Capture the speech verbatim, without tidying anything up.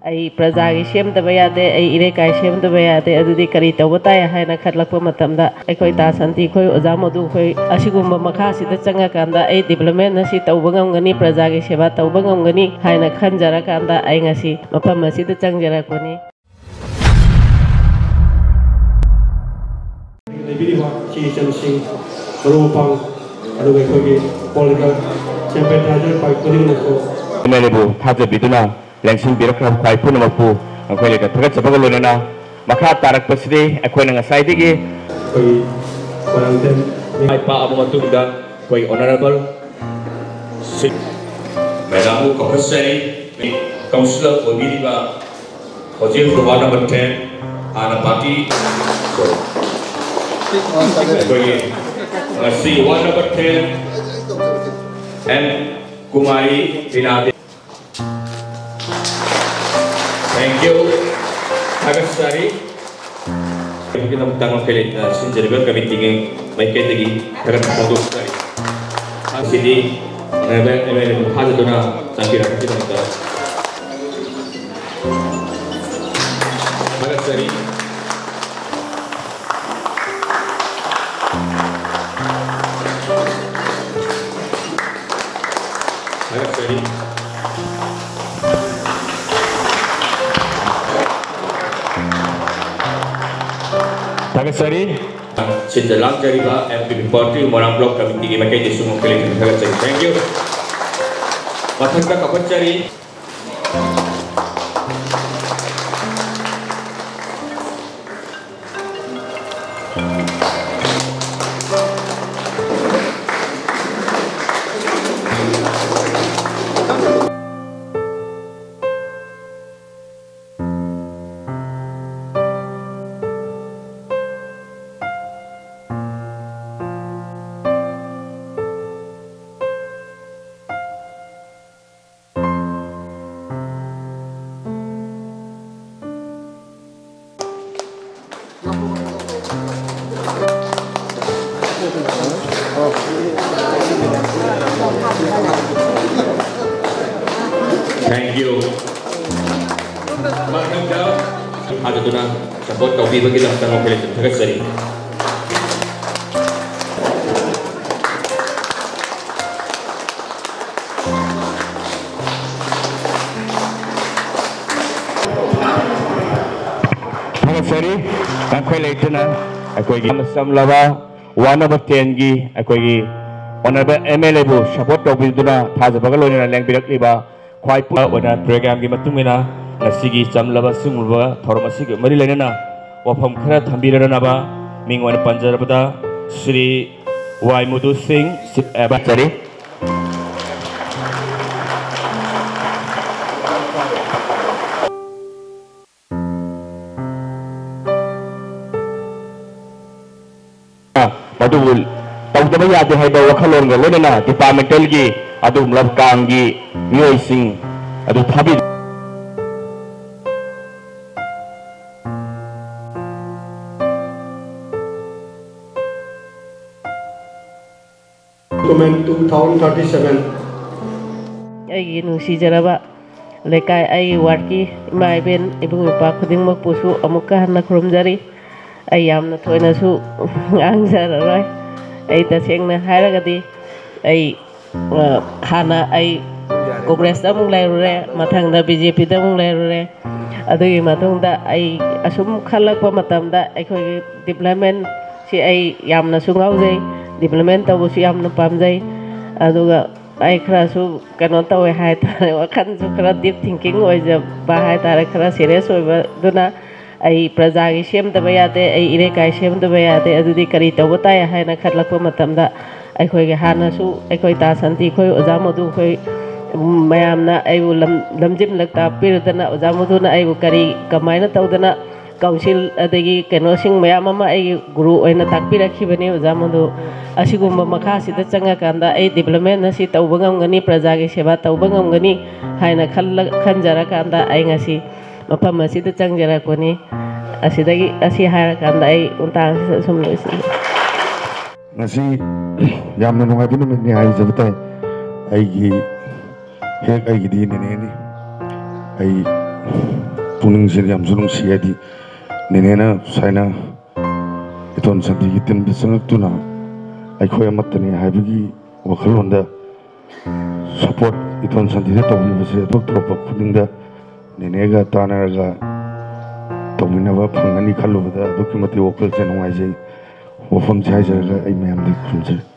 ꯑꯩ ꯄ꯭ꯔꯖꯥꯒꯤ ꯁꯦꯝꯗꯕ ꯌꯥꯗꯦ, ꯑꯩ ꯏꯔꯩꯀꯥꯏ ꯁꯦꯝꯗꯕ ꯌꯥꯗꯦ, ꯑꯗꯨꯗꯤ ꯀꯔꯤ ꯇꯧꯕ ꯇꯥꯏ ꯍꯥꯏꯅ ꯈꯜꯂꯛꯄ ꯃꯇꯝꯗ, ꯑꯩꯈꯣꯏ ꯇꯥ ꯁꯥꯟꯇꯤ ꯈꯣꯏ, ꯑꯣꯖꯥ ꯃꯣꯗꯨ ꯈꯣꯏ, ꯑꯁꯤꯒꯨꯝꯕ ꯃꯈꯥꯁꯤꯗ ꯆꯪꯉꯀꯥꯟꯗ ꯑꯩ development ꯑꯁꯤ ꯇꯧꯕ ꯉꯝꯒꯅꯤ, ꯄ꯭ꯔꯖꯥꯒꯤ ꯁꯦꯕꯥ ꯇꯧꯕ ꯉꯝꯒꯅꯤ ꯍꯥꯏꯅ ꯈꯟꯖꯔꯀꯥꯟꯗ ꯑꯩ ꯉꯁꯤ ꯃꯐꯝ ꯑꯁꯤꯗ ꯆꯪꯖꯔꯛꯄꯅꯤ꯫ ꯂꯩꯕꯤꯔꯤꯕ ꯏꯆꯦ ꯏꯆꯟꯁꯤꯡ, ꯃꯔꯨꯞ ꯃꯄꯥꯡ, ꯑꯗꯨꯒ ꯑꯩꯈꯣꯏꯒꯤ political sympathizer ꯈ꯭ꯋꯥꯏ ꯈꯨꯗꯤꯡꯃꯛꯁꯨ ꯑꯦꯝ ꯑꯦꯜ ꯑꯦꯕꯨ ꯊꯥꯖꯕꯤꯗꯨꯅ ꯂꯦꯡꯁꯤꯟꯕꯤꯔꯛꯈ꯭ꯔꯕ ꯈ꯭ꯋꯥꯏ ꯄꯨꯝꯅꯃꯛꯄꯨ ꯑꯩꯈꯣꯏ ꯂꯩꯀꯥꯏ ꯊꯥꯒꯠꯆꯕꯒ ꯂꯣꯏꯅꯅ, ꯃꯈꯥ ꯇꯥꯔꯛꯄꯁꯤꯗꯤ ꯑꯩꯈꯣꯏꯅ ꯉꯁꯥꯏꯗꯒꯤ ꯑꯩꯈꯣꯏ ꯃꯣꯏꯔꯥꯡꯊꯦꯝ ꯃꯥꯏ ꯄꯥꯛꯂꯕ ꯃꯇꯨꯡꯗ ꯑꯩꯈꯣꯏ honourable ꯁꯤ ꯃꯦꯗꯥꯝꯕꯨ ꯀꯧꯈꯠꯆꯔꯤ꯫ ꯀꯥꯎꯟꯁꯤꯂꯔ ꯑꯣꯏꯕꯤꯔꯤꯕ ꯍꯧꯖꯤꯛ ꯋꯥꯔꯗ ꯅꯝꯕꯔ ꯇꯦꯟ, ꯍꯥꯟꯅ ꯄꯥꯔꯇꯤ, ꯑꯩꯈꯣꯏꯒꯤ ꯉꯁꯤ ward number ten M Kumari Bina Devi. Thank you. ꯊꯥꯒꯠꯆꯔꯤ꯫ ꯑꯗꯨꯒꯤꯗꯃꯛꯇ ꯃꯈꯣꯏ ꯂꯩꯇꯅ ꯁꯤꯟꯖꯔꯤꯕ ꯀꯃꯤꯇꯤꯒꯤ ꯃꯥꯏꯀꯩꯗꯒꯤ ꯊꯥꯒꯠꯄ ꯐꯣꯡꯗꯣꯛꯆꯔꯤ꯫ ꯉꯁꯤꯗꯤ ꯅꯦꯕꯦꯜ ꯑꯦꯝ ꯑꯦꯜ ꯑꯦꯕꯨ ꯊꯥꯖꯗꯨꯅ ꯆꯪꯕꯤꯔꯛꯄꯒꯤꯗꯃꯛꯇ ꯊꯥꯒꯠꯆꯔꯤ꯫ ꯊꯥꯒꯠꯆꯔꯤ꯫ ꯊꯥꯒꯠꯆꯔꯤ꯫ ꯁꯤꯟꯗ ꯂꯥꯡꯖꯔꯤꯕ ꯑꯦꯝ ꯄꯤ ꯄꯤ ꯄꯥꯔꯇꯤ ꯃꯣꯏꯔꯥꯡ ꯕ꯭ꯂꯣꯛ ꯀꯃꯤꯇꯤꯒꯤ ꯃꯥꯏꯀꯩꯗꯁꯨ ꯃꯈꯣꯏ ꯂꯩꯇꯅ ꯊꯥꯒꯠꯆꯔꯤ꯫ Thank you. ꯃꯊꯛꯇ ꯀꯧꯈꯠꯆꯔꯤ꯫ Thank you. ꯃꯊꯪꯗ ꯊꯥꯖꯗꯨꯅ ꯁꯄꯣꯔꯠ ꯇꯧꯕꯤꯕꯒꯤꯗꯃꯛꯇ ꯃꯈꯣꯏ ꯂꯩꯇꯅ ꯊꯥꯒꯠꯆꯔꯤ꯫ ꯊꯥꯒꯠꯆꯔꯤ꯫ ꯉꯝꯈꯩ ꯂꯩꯇꯅ ꯑꯩꯈꯣꯏꯒꯤ ꯌꯥꯝꯅ ꯆꯝꯂꯕ ꯋꯥꯔꯗ ꯅꯝꯕꯔ ꯇꯦꯟꯒꯤ ꯑꯩꯈꯣꯏꯒꯤ ꯑꯣꯅꯔꯦꯕꯜ ꯑꯦꯝ ꯑꯦꯜ ꯑꯦꯕꯨ ꯁꯄꯣꯔꯠ ꯇꯧꯕꯤꯗꯨꯅ ꯊꯥꯖꯕꯒ ꯂꯣꯏꯅꯅ ꯂꯦꯡꯕꯤꯔꯛꯂꯤꯕ ꯈ꯭ꯋꯥꯏ ꯄꯨ-, ꯑꯣꯏꯅ ꯄ꯭ꯔꯣꯒ꯭ꯔꯥꯝꯒꯤ ꯃꯇꯨꯡ ꯏꯟꯅ ꯉꯁꯤꯒꯤ ꯆꯝꯂꯕ ꯁꯤꯒꯨꯝꯂꯕ ꯊꯧꯔꯝ ꯑꯁꯤꯒ ꯃꯔꯤ ꯂꯩꯅꯅ ꯋꯥꯐꯝ ꯈꯔ ꯊꯝꯕꯤꯔꯅꯕ ꯃꯤꯡ ꯑꯣꯏꯅ ꯄꯟꯖꯔꯕꯗ ꯁ꯭ꯔꯤ ꯋꯥꯏ ꯃꯨꯗꯨ ꯁꯤꯡ, ꯆꯤꯐ ꯑꯦꯗꯚꯥꯏꯖꯔꯤ꯫ ꯃꯗꯨꯕꯨ ꯇꯧꯗꯕ ꯌꯥꯗꯦ ꯍꯥꯏꯕ ꯋꯥꯈꯜꯂꯣꯟꯒ ꯂꯣꯏꯅꯅ ꯗꯤꯄꯥꯔꯠꯃꯦꯟꯇꯦꯜꯒꯤ ꯑꯗꯨꯒꯨꯝꯂꯕ ꯀꯥꯡꯒꯤ ꯃꯤꯑꯣꯏꯁꯤꯡ ꯑꯗꯨ ꯊꯥꯕꯤ꯫ Document two thousand thirty-seven꯫ ꯑꯩꯒꯤ ꯅꯨꯡꯁꯤꯖꯔꯕ ꯂꯩꯀꯥꯏ, ꯑꯩꯒꯤ ꯋꯥꯔꯗꯀꯤ ꯏꯃꯥ ꯏꯕꯦꯟ, ꯏꯕꯨꯡ ꯏꯄ꯭ꯋꯥ ꯈꯨꯗꯤꯡꯃꯛꯄꯨꯁꯨ ꯑꯃꯨꯛꯀ ꯍꯟꯅ ꯈꯨꯔꯨꯝꯖꯔꯤ꯫ ꯑꯩ ꯌꯥꯝꯅ ꯊꯣꯏꯅꯁꯨ ꯉꯥꯡꯖꯔꯔꯣꯏ꯫ ꯑꯩ ꯇꯁꯦꯡꯅ ꯍꯥꯏꯔꯒꯗꯤ ꯑꯩ, ꯑ, ꯍꯥꯟꯅ ꯑꯩ ꯀꯣꯡꯒ꯭ꯔꯦꯁꯇ ꯑꯃꯨꯛ ꯂꯩꯔꯨꯔꯦ, ꯃꯊꯪꯗ ꯕꯤ ꯖꯦ ꯄꯤꯗ ꯑꯃꯨꯛ ꯂꯩꯔꯨꯔꯦ꯫ ꯑꯗꯨꯒꯤ ꯃꯇꯨꯡꯗ ꯑꯩ ꯑꯁꯨꯝ ꯈꯜꯂꯛꯄ ꯃꯇꯝꯗ ꯑꯩꯈꯣꯏꯒꯤ ꯗꯤꯕ꯭ꯂꯞꯃꯦꯟꯁꯤ ꯑꯩ ꯌꯥꯝꯅꯁꯨ ꯉꯥꯎꯖꯩ, ꯗꯤꯕ꯭ꯂꯞꯃꯦꯟ ꯇꯧꯕꯁꯨ ꯌꯥꯝꯅ ꯄꯥꯝꯖꯩ꯫ ꯑꯗꯨꯒ ꯑꯩ ꯈꯔꯁꯨ ꯀꯩꯅꯣ ꯇꯧꯋꯦ ꯍꯥꯏꯇꯥꯔꯦ, ꯋꯥꯈꯜꯁꯨ ꯈꯔ ꯗꯤꯞ ꯊꯤꯡꯀꯤꯡ ꯑꯣꯏꯖꯕ ꯍꯥꯏꯇꯥꯔꯦ, ꯈꯔ ꯁꯤꯔꯤꯌꯁ ꯑꯣꯏꯕꯗꯨꯅ ꯑꯩ ꯄ꯭ꯔꯖꯥꯒꯤ ꯁꯦꯝꯗꯕ ꯌꯥꯗꯦ, ꯑꯩ ꯏꯔꯩꯀꯥꯏ ꯁꯦꯝꯗꯕ ꯌꯥꯗꯦ, ꯑꯗꯨꯗꯤ ꯀꯔꯤ ꯇꯧꯕ ꯇꯥꯏ ꯍꯥꯏꯅ ꯈꯜꯂꯛꯄ ꯃꯇꯝꯗ ꯑꯩꯈꯣꯏꯒꯤ ꯍꯥꯟꯅꯁꯨ ꯑꯩꯈꯣꯏ ꯇꯥ ꯁꯥꯟꯇꯤ, ꯑꯩꯈꯣꯏ ꯑꯣꯖꯥ ꯃꯣꯗꯨ, ꯑꯩꯈꯣꯏ ꯃꯌꯥꯝꯅ ꯑꯩꯕꯨ ꯂꯝ-, ꯂꯝꯖꯤꯡꯂꯛ ꯇꯥꯛꯄꯤꯔꯗꯅ ꯑꯣꯖꯥ ꯃꯣꯗꯨꯅ ꯑꯩꯕꯨ ꯀꯔꯤ ꯀꯃꯥꯏꯅ ꯇꯧꯗꯅ ꯀꯥꯎꯟꯁꯤꯜ ꯑꯗꯒꯤ ꯀꯩꯅꯣꯁꯤꯡ ꯃꯌꯥꯝ ꯑꯃ ꯑꯩꯒꯤ ꯒꯨꯔꯨ ꯑꯣꯏꯅ ꯇꯥꯛꯄꯤꯔꯛꯈꯤꯕꯅꯤ ꯑꯣꯖꯥ ꯃꯣꯗꯨ꯫ ꯑꯁꯤꯒꯨꯝꯕ ꯃꯈꯥꯁꯤꯗ ꯆꯪꯉꯀꯥꯟꯗ ꯑꯩ ꯗꯤꯕ꯭ꯂꯞꯃꯦꯟ ꯑꯁꯤ ꯇꯧꯕ ꯉꯝꯒꯅꯤ, ꯄ꯭ꯔꯖꯥꯒꯤ ꯁꯦꯕꯥ ꯇꯧꯕ ꯉꯝꯒꯅꯤ ꯍꯥꯏꯅ ꯈꯜꯂ-, ꯈꯟꯖꯔꯀꯥꯟꯗ ꯑꯩ ꯉꯁꯤ ꯃꯐꯝ ꯑꯁꯤꯗ ꯆꯪꯖꯔꯛꯄꯅꯤ꯫ ꯑꯁꯤꯗꯒꯤ, ꯑꯁꯤ ꯍꯥꯏꯔꯀꯥꯟꯗ ꯑꯩ ꯃꯇꯥꯡꯁꯤꯗ ꯁꯨꯝ ꯂꯣꯏꯁꯤꯟꯖꯔꯦ꯫ ꯉꯁꯤ ꯌꯥꯝꯅ ꯅꯨꯡꯉꯥꯏꯕ ꯅꯨꯃꯤꯠꯅꯤ ꯍꯥꯏꯖꯕ ꯇꯥꯏ꯫ ꯑꯩꯒꯤ, ꯍꯦꯛ ꯑꯩꯒꯤꯗꯤ ꯅꯦꯅꯦꯅꯤ꯫ ꯑꯩ ꯄꯨꯛꯅꯤꯡꯁꯦ ꯌꯥꯝꯁꯨ ꯅꯨꯡꯁꯤ, ꯍꯥꯏꯗꯤ ꯅꯦꯅꯦꯅ ꯁꯨꯃꯥꯏꯅ ꯏꯇꯣꯟ ꯁꯟꯊꯤꯒꯤ ꯇꯤꯝꯗ ꯆꯪꯉꯛꯇꯨꯅ ꯑꯩꯈꯣꯏ ꯑꯃꯠꯇꯅꯤ ꯍꯥꯏꯕꯒꯤ ꯋꯥꯈꯜꯂꯣꯟꯗ ꯁꯄꯣꯔꯠ ꯏꯇꯣꯟ ꯁꯟꯊꯤꯅ ꯇꯧꯕꯤꯕꯁꯦ ꯑꯇꯣꯞ ꯑꯇꯣꯞꯄ ꯈꯨꯗꯤꯡꯗ ꯅꯦꯅꯦꯒ ꯇꯥꯟꯅꯔꯒ ꯇꯧꯃꯤꯟꯅꯕ ꯐꯪꯒꯅꯤ ꯈꯜꯂꯨꯕꯗ ꯑꯗꯨꯛꯀꯤ ꯃꯇꯤꯛ ꯋꯥꯈꯜꯁꯦ ꯅꯨꯡꯉꯥꯏꯖꯩ꯫ ꯋꯥꯐꯝꯁꯦ ꯍꯥꯏꯖꯔꯒ ꯑꯩ ꯃꯌꯥꯝꯗ ꯈꯨꯔꯨꯝꯖꯔꯤ꯫